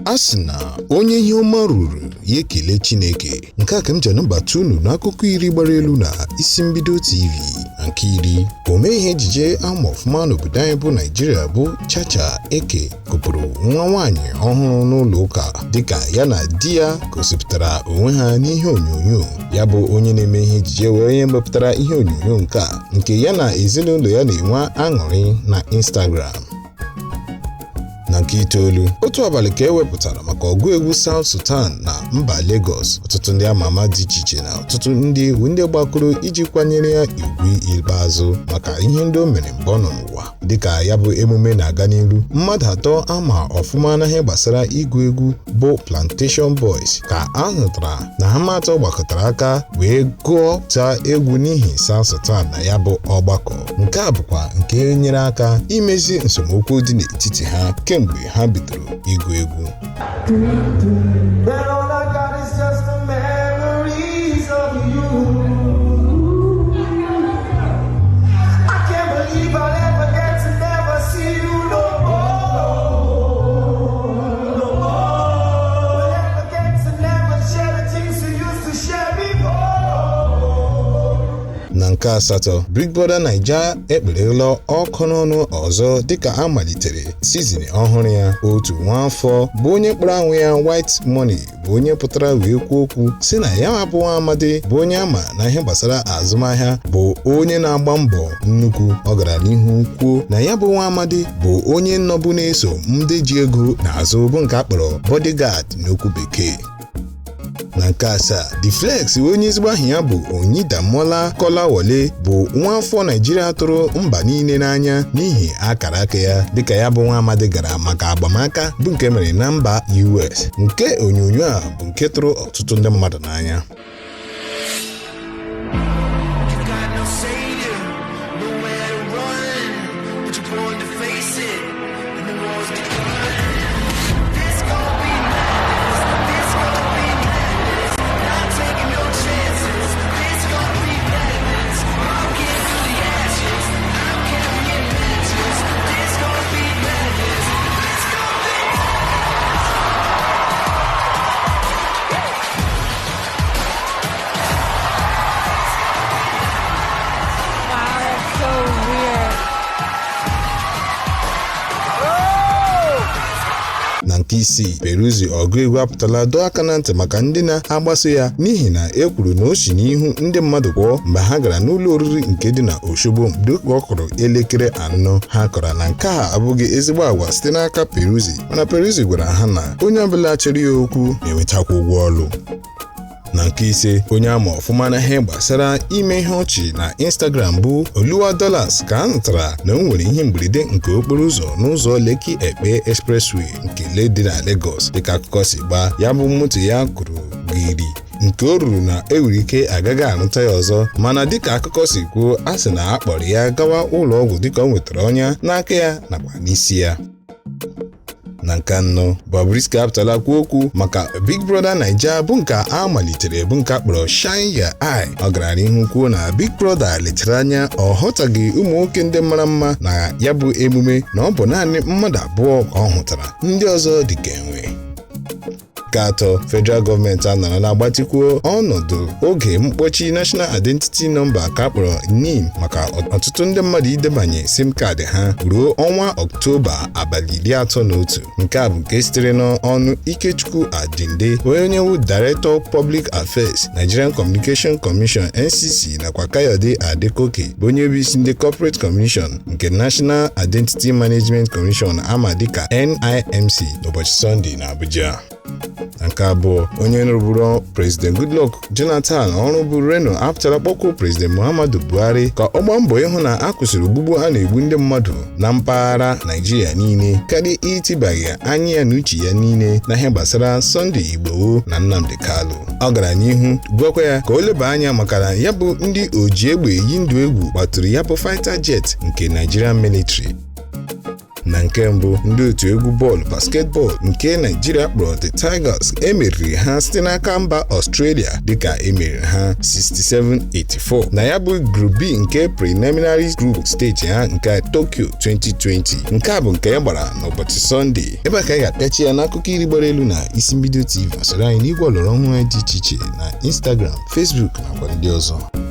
A sị na onye ihe ọma ruru ya ekele Chineke. Nke a ka m ji anabata unu n'akụkọ 10 gbara elu na Isi Mbido TV. Na nke 10, omee ihe ejije ama ọfụma n'obodo anyị bụ Naijiria bụ Chacha Eke kupụrụ nwa nwaanyị ọhụrụ n'ụlọ ụka dịka ya na di ya gosipụtara onwe ha n'ihe onyonyo. Ya bụ onye na-eme ihe ejije wee onye mepụtara ihe onyonyo nke a nke ya na ezinụlọ ya na-enwe aṅụrị na Instagram. Na nke 9, otu abalị ka e wepụtara maka ọgụ egwu Sound Sultan na mba Lagos. Ọtụtụ ndị ama ama dị iche iche na ọtụtụ ndị egwu ndị gbakọrọ iji kwanyere ya ugwu ikpeazụ maka ihe ndị o mere mgbe ọ nọ n'ụwa. Dịka ya bụ emume na-aga n'iru, mmadụ 3 ama ọfụma n'ihe gbasara ịgụ egwu bụ Plantation Boys ka a hụtara na ha atọ gbakọtara aka wee gụọ taa egwu n'ihi Sound Sultan na ya bụ ọgbakọ. Nke a bụkwa nke nyere aka imezi nsemokwu dị n'etiti ha kemgbe ha bidoro ịgụ egwu. That all I got is just the memories of you. I can't believe I'll ever get to never see you no more. No more. We'll ever get to never share the things we used to share before. Na nke 8, Big Brother Naija ekperela ọkụ n'ọnụ ọzọ dịka a malitere sizin ọhụrụ ya. Otu nwaafọ bụ onye kpọrọ anwụ ya White Money bụ onye pụtara wee kwuo okwu si na ya abụ nwa amadi bụ onye ama na ihe gbasara azụmahịa bụ onye na-agba mbọ nnukwu. Ọ gara n'ihu kwuo na ya bụ nwa amadi bụ onye nọbụ na-eso ndị ji ego n'azụ bụ nke a kpọrọ bodyguard n'okwu bekee. Na nke 7, D'Flex onye ezigbo aha ya bụ Oyindamola Kolawole bụ nwaafọ Naijiria tụrụ mba niile n'anya n'ihi akara aka ya dịka ya bụ nwa amadi gara maka agbamaka bụ nke mere na mba US. Nke onyonyo a bụ nke tụrụ ọtụtụ ndị mmadụ n'anya. You got no savior, nowhere to run, but you're born to face it, and the war's begun. This gon' be madness, this gon' be madness, not taking no chances. This gon' be madness, walking through the ashes, I'm carrying matches. This gon' be madness, this gon' be. Wow, that's so weird. Na nke 6, Peruzzi ọgụ egwu apụtala dọọ aka na ntị maka ndị na-agbaso ya n'ihi na e kwuru na o si n'ihu ndị mmadụ pụọ mgbe ha gara n'ụlọ oriri nke dị na Osogbo dịka ọ kụrụ elekere 4. Ha kọrọ na nke a abụghị ezigbo agwa site n'aka Peruzzi, mana Peruzzi gwara ha na onye ọbụla chọrọ ya okwu na-enwetakwa ụgwọ ọlụ. Na nke 5, onye ama ọfụma na ihe gbasara ime ihe ọchị na Instagram bụ Oluwa Dollars ka a nụtara na o nwere ihe mberede nke okporo ụzọ n'ụzọ Lekki Epe Expressway nke dị na Lagos. Dịka akụkọ si gbaa, ya bụ moto ya kụrụ giri nke o ruru na enwere ike agaghị arụta ya ọzọ, mana dịka akụkọ si kwuo, a sị na a kpọrọ ya gawa ụlọ ọgwụ dịka o nwetara ọnya n'aka ya nakwa n'isi ya. Na nke 4, Bobrisky apụtala kwuo okwu maka Big Brother Naija bụ nke a malitere bụ nke a kpọrọ Shine Your Eye. Ọ gara n'ihu kwuo na Big Brother lechara anya ọ ghọtaghị ụmụ nwoke ndị mara mma na ya bụ emume, na ọ bụ naanị mmadụ 2 ka ọ hụtara, ndị ọzọ dịka enwe. Nke 3, Federal gọọmenti anọrọla agbatịkwuo ọnọdụ oge mkpọchi National Identity Number ka a kpọrọ NIN maka ọtụtụ ndị mmadụ idebanye SIM kaadị ha ruo ọnwa Ọktoba abalị 31. Nke a bụ nke sitere n'ọnụ Ikechukwu Adinde, onye wu Director Public Affairs, Nigerian Communication Commission NCC, nakwa Kayode Adekoke bụ onye bụ isi ndị Corporate Commission nke National Identity Management Commission ama dịka NIMC n'ụbọchị Sọnde na Abuja. Na nke 2, onye rụburu President Goodluck Jonathan ọrụ bụ Reno apụtara kpọkuo President Muhammadu Buhari ka ọ gbaa mbọ ịhụ na a kwụsịrị ogbugbu a na-egbu ndị mmadụ na mpaghara Naijiria niile, karịa itibaghị anya ya na uche ya niile na ihe gbasara Sunday Igboho na Nnamdi Kanu. Ọ gara n'ihu gwakwa ya ka o leba anya maka na ya bụ ndị oji egbe eyi ndụ egwu gbatụrụ ya bụ fighter jet nke Nigerian military. Na nke mbụ, ndị otu egwu bọọlụ basketball nke Naijiria kpọrọ The Tigers emeriri ha site n'aka mba Australia, dịka emeriri ha 67-84 na ya bụ Group B nke preliminary group stage ha nke Tokyo 2020. Nke a bụ nke ya gbara n'ụbọchị Sọnde. Ebe a ka anyị ga-apịachi ya n'akụkọ iri gbara elu na Isi Mbido TV. Soro anyị n'igwe ọlọrọ ọhụrụ anyị dị iche iche na Instagram, Facebook nakwa ndị ọzọ.